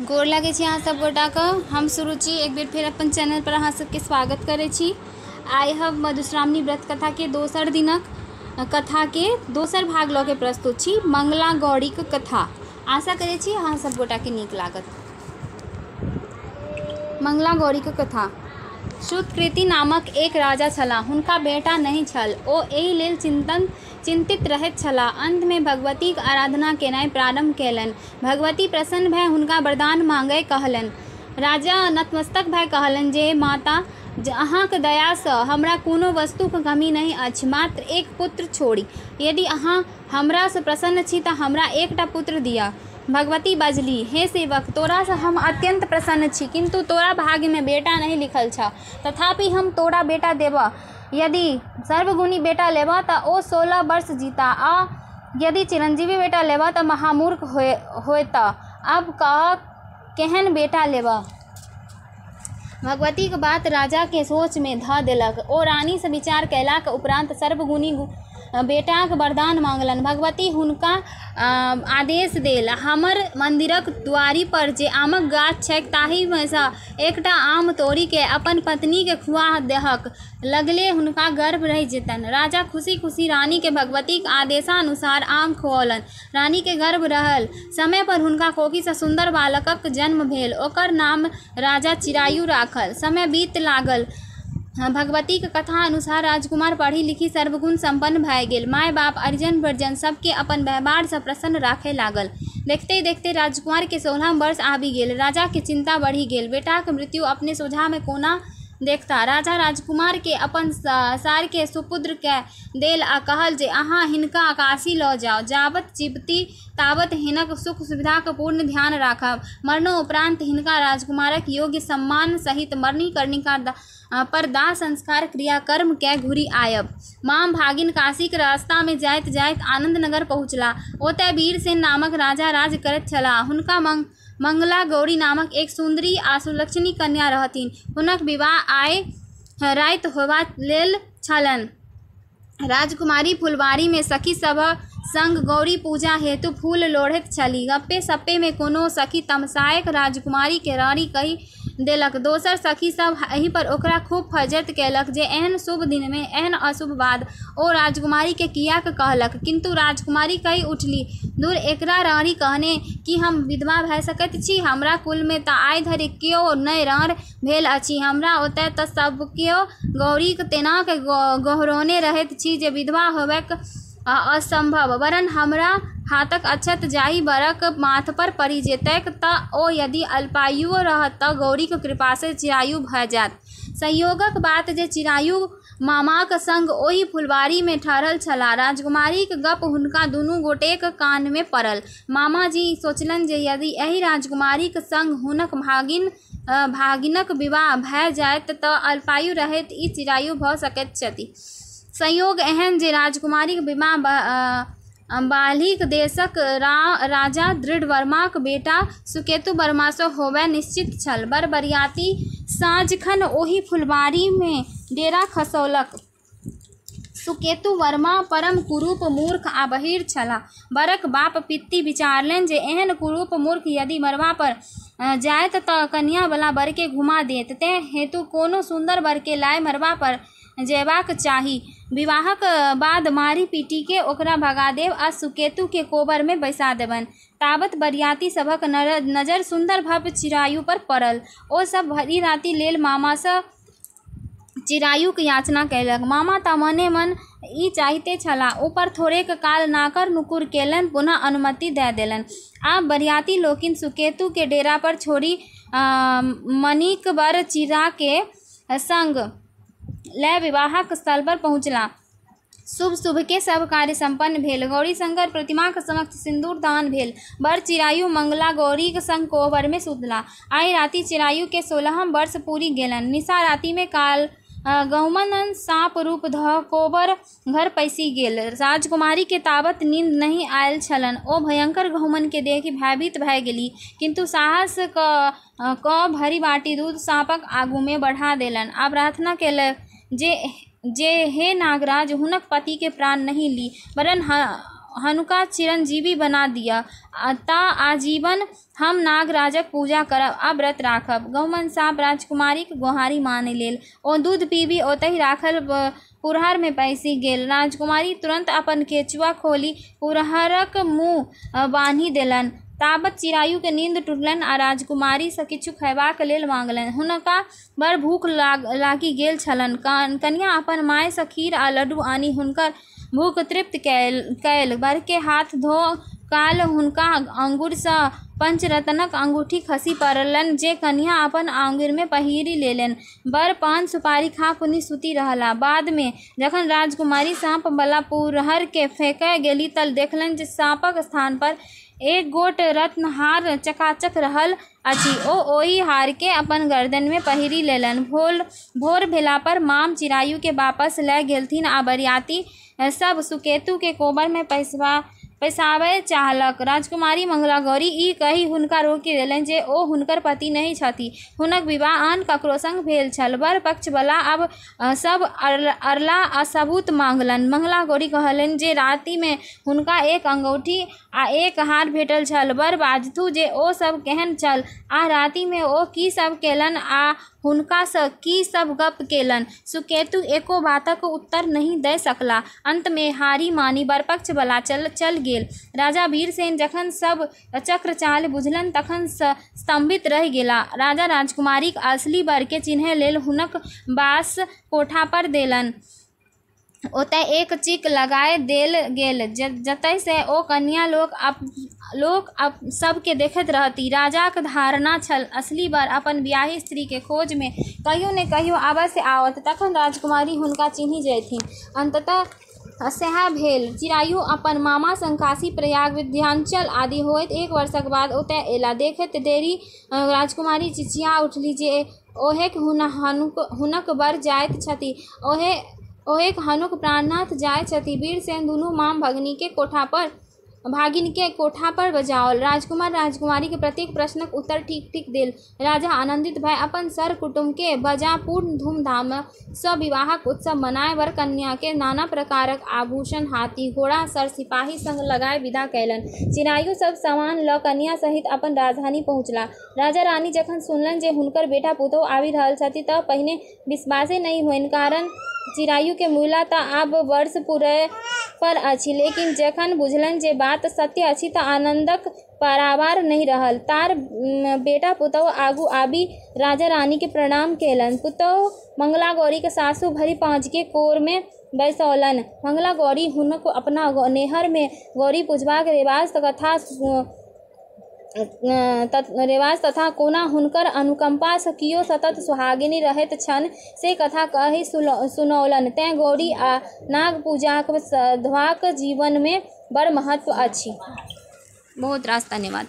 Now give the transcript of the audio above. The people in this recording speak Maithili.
गोर लागै छी अहाँ सब गोटाके। हम सुरुचि एक बेर फेर अपन चैनल पर अहाँ सबके स्वागत करै छी। आइ हम मधुश्रावणी व्रत कथाके दोसर दिनक कथाके दोसर भाग लऽ के प्रस्तुत छी, मंगला गौरीक कथा। आशा करै छी अहाँ सब गोटाके नीक लागत। मंगला गौरीक कथा। श्रुतकीर्ति नामक एक राजा छलाह। हुनका बेटा नहि छल। ओ एहि लेल चिंतित रहैत छलाह। अंत मे भगवतीक आराधना केनाइ प्रारंभ केलनि। भगवती प्रसन्न भऽ हुनका वरदान मांगय कहलनि। राजा नतमस्तक भऽ कहलनि जे माता, अहाँक दया सँ हमरा कोनो वस्तुक कमी नहि अछि, मात्र एक पुत्र छोड़ि। यदि अहाँ हमरा सँ प्रसन्न छी तऽ हमरा एकटा पुत्र दिअ। भगवती बजलीह, हे सेवक! तोरा सँ हम अत्यन्त प्रसन्न छी, किन्तु तोरा भाग्य मे बेटा नहि लिखल छह। तथापि हम तोरा बेटा देबह। यदि सर्वगुणी बेटा लेबह तऽ ओ 16 वर्ष जीताह आ यदि चिरंजीवी बेटा लेबह तऽ महामूर्ख होयताह। आब कहह, केहन बेटा लेबह? भगवतीक बात राजा केँ सोच मे धऽ देलक। ओ रानी सँ विचार कयलाक उपरान्त सर्वगुणी बेटाक वरदान मांगलनि। भगवती हुनका आदेश देल, हमर मंदिरक दुआरि पर जे आमक गाछ छैक ताहि मे सँ एकटा आम तोड़ि कऽ अपन पत्नी केँ खुआ दहक, लगले हुनका गर्भ रहि जेतनि। राजा खुशी-खुशी रानी केँ भगवतीक आदेशानुसार आम खुऔलनि। रानी के गर्भ रहल। समय पर हुनका कोखि सँ सुन्दर बालकक जन्म भेल। ओकर नाम राजा चिरायु राखल। समय बीतय लागल। भगवतीक कथा अनुसार राजकुमार पढ़ि-लिखि सर्वगुण सम्पन्न भऽ गेल। माय-बाप, परिजन-परिजन सब केँ अपन व्यवहार सँ प्रसन्न राखय लागल। देखैत-देखैत राजकुमार केँ 16म वर्ष आबि गेल। राजा के चिंता बढ़ि गेल। बेटाक मृत्यु अपने सोझाँ मे कोना देखताह। राजा राजकुमार केँ अपन सार के सुपुर्द कऽ देल आ कहल जे अहाँ हिनका काशी लऽ जाउ, जाबत जीबथि ताबत हिनक सुख-सुविधाक पूर्ण ध्यान राखब। मरणोपरांत हिनका राजकुमारक योग्य सम्मान सहित मणिकर्णिका पर दाह-संस्कार क्रिया-कर्म कय घुरि आयब। माम-भागिन काशीक रास्ता मे जाइत-जाइत आनन्द नगर पहुँचलाह। ओतय वीरसेन नामक राजा राज करैत छलाह। हुनका मंगला गौरी नामक एक सुन्दरी आ सुलक्षणी कन्या रहथिन। हुनक विवाह आइ राति होयबा लेल छलनि। राजकुमारी फुलबाड़ी मे सखी सभक संग गौरी पूजा हेतु फूल लोढ़ैत छलीह। गप्पे-सप्पे मे कोनो सखी तमसाय कऽ राजकुमारी केँ राँड़ी कहि देलक। दोसर सखी सभ एहि पर ओकरा खूब फज्झति केलक जे एहन शुभ दिन मे एहन अशुभ बात ओ राजकुमारी केँ किएक कहलक, किन्तु राजकुमारी कहि उठलीह, दुर, एकरा राँड़ी कहने की हम विधवा भऽ सकैत छी? हमरा कुल मे तऽ आइ धरि केओ ने राँड़ भेल अछि। हमरा ओतय तऽ सब केओ गौरी केँ तेना कऽ गोहरौने रहैत अछि जे विधवा होयब असंभव, वरन् हमरा हाथक अक्षत जाहि वरक माथ पर पड़ि जेतैक तऽ ओ यदि अल्पायुओ रहत तऽ गौरीक कृपासँ चिरायु भऽ जायत। संयोगक बात जे चिरायु मामाक संग ओही फुलबाड़ी मे ठहरल छलाह। राजकुमारीक गप्प हुनका दुनू गोटेक कान मे पड़ल। मामाजी सोचलनि जे यदि एहि राजकुमारीक संग हुनक भागिनक विवाह भऽ जायत तऽ अल्पायु रहैत ई चिरायु भऽ सकैत छथि। संयोग एहन जे राजकुमारीक विवाह बाल्हीक देशक राजा दृढ़वर्माक बेटा सुकेतुवर्मा सँ होयब निश्चित छल। बर-बरियाती साँझखन ओही फुलबाड़ी मे डेरा खसौलक। सुकेतुवर्मा परम कुरूप, मूर्ख आ बहीर छलाह। वरक बाप-पित्ती विचारलनि जे एहन कुरूप मूर्ख यदि मड़बा पर जायत तऽ कनियाँ बला वर केँ घुमा देत, तें हेतु कोनो सुन्दर वर केँ लय मड़बा पर जयबाक चाही। विवाहक बाद मारि-पीटि ओकरा भगा देब आ सुकेतु केँ कोबर मे बैसा देबनि। ताबत बरियाती सभक नजर सुन्दर भव्य चिरायु पर पड़ल। ओ सभ भरि राति लेल मामासँ चिरायुक याचना केलक। मामा तऽ मने-मन ई चाहिते छलाह, ऊपर थोड़ेक काल नाकर-नुकुर केलनि, पुनः अनुमति दऽ देलनि। आब बरियाती लोकनि सुकेतु केँ डेरा पर छोड़ि मणिक वर चीरा केँ संग लऽ विवाहक स्थल पर पहुँचलाह। शुभ-शुभके सब कार्य सम्पन्न भेल। गौरीशंकर प्रतिमाक समक्ष सिन्दूरदान भेल। वर चिरायु मंगला गौरीक संग कोहबर मे सुतलाह। आइ राति चिरायु के 16म वर्ष पुरि गेलनि। निशा राति मे काल गहुमन साँप रूप धऽ कोबर घर पैसि गेल। राजकुमारी केँ ताबत निन्द नहि आयल छलनि। ओ भयंकर गहुमन केँ देखि भयभीत भऽ गेलीह, किन्तु साहस कऽ भरि बाटी दूध साँपक आगू मे बढ़ा देलनि आ प्रार्थना केलनि जे हे नागराज, हुनक पति के प्राण नहि ली, वरन् हनुका चिरंजीवी बना दिअ तँ आजीवन हम नागराजक पूजा करब आ व्रत राखब। गहुमन साँप राजकुमारीक गोहारि मानि लेल। ओ दूध पीबि ओतहि राखल पुरहर मे पैसि गेल। राजकुमारी तुरन्त अपन केचुआ खोलि पुरहरक मुँह बान्हि देलनि। ताबत चिरायु के नींद टुटलनि आ राजकुमारी सँ किछु खयबाक लेल माँगलनि। हुनका बड़ भूख लागि गेल छलनि। कनियाँ अपन माय सँ खीर आ लड्डू आनि हुनकर भूख तृप्त कएल। बर के हाथ धोअ काल हुनका आँगुर सँ पंचरत्नक अंगूठी खसि पड़लनि जे कनियाँ अपन आँगुर मे पहिरि लेलनि। बर पान-सुपारी खा पुनि सूति रहलाह। बाद मे जखन राजकुमारी साँप बला पुरहर केँ फेकय गेलीह त देखलनि जे साँपक स्थान पर एक गोट रत्नहार चकाचक रहल अछि। ओ ओहि हारकेँ अपन गरदनि मे पहिरि लेलनि। भोर भेलापर माम चिरायु केँ वापस लऽ गेलथिन आ बरियाती सभ सुकेतु केँ कोबर मे पैसाबय चाहलक। राजकुमारी मंगलागौरी ई कहि हुनका रोकि देलनि जे ओ हुनकर पति नहि छथि, हुनक विवाह आन ककरो संग भेल छल। वर पक्ष बला सब अरला आ सबूत माँगलनि। मंगलागौरी कहलनि जे राति मे हुनका एक अंगूठी आ एक हार भेटल छल। वर बाजथु जे ओ सब केहन छल आ राति मे ओ की सब केलनि आ हुनका सँ की सब गप्प केलनि। सुकेतु एको बातक उत्तर नहि दऽ सकलाह। अन्त मे हारि मानि वरपक्ष बला चल गेल। राजा वीरसेन जखन सब चक्रचालि बुझलनि तखन स्तम्भित रहि गेलाह। राजा राजकुमारीक असली वरकेँ चिन्है लेल हुनक बास कोठा पर देलनि। ओतय एक चिक लगाय देल गेल जतय सँ ओ कन्या लोक सब केँ देखैत रहतीह। राजाक धारणा छल, असली वर अपन बियाही स्त्री के खोज मे कहियो ने कहियो अवश्य आओत, तखन राजकुमारी हुनका चिन्हि जयथिन। अंततः सएह भेल। चिरायु अपन मामा संग काशी, प्रयाग, विंध्याचल आदि होइत एक वर्षक बाद ओतय अयलाह। देखैत देरी राजकुमारी चिचिया उठलीह जे ओहेक हुनक वर जाइत छथि, ओहेक हुनक प्राणनाथ जाइत छथि। वीरसेन दुनू माम भागिनकेँ कोठा पर बजाओल। राजकुमार राजकुमारीक प्रत्येक प्रश्नक उत्तर ठीक-ठीक देल। राजा आनन्दित भऽ अपन सर-कुटुमकेँ बजा पूर्ण धूम-धामसँ विवाहक उत्सव मनाय वर-कन्याकेँ नाना प्रकारक आभूषण, हाथी, घोड़ा, सर-सिपाही संग लगाय विदा कयलनि। चिरायु सब सामान लऽ कनियाँ सहित अपन राजधानी पहुँचलाह। राजा-रानी जखन सुनलनि जे हुनकर बेटा-पुतोहु आबि रहल छथि तँ पहिने विश्वासे नहि होइन, कारण चिरायु के मुइला त आब वर्ष पुरय पर अछि, लेकिन जखन बुझलनि जे बात सत्य अछि त आनन्दक पारावार नहि रहल। तार बेटा-पुतोहु आगू आबि राजा-रानीकेँ प्रणाम केलनि। पुतोहु मंगलागौरीक सासु भरि पाँजकेँ कोरमे बैसौलनि। मंगलागौरी हुनक अपना नैहर मे गौरी पुजबाक रेवाज तथा कोना हुनकर अनुकम्पा सँ कियो सतत सोहागिन रहैत छनि से कथा कहि सुनौलनि। तें गौरी आ नाग-पूजाक सधवाक जीवन मे बड़ महत्व अछि। बहुत रास धन्यवाद।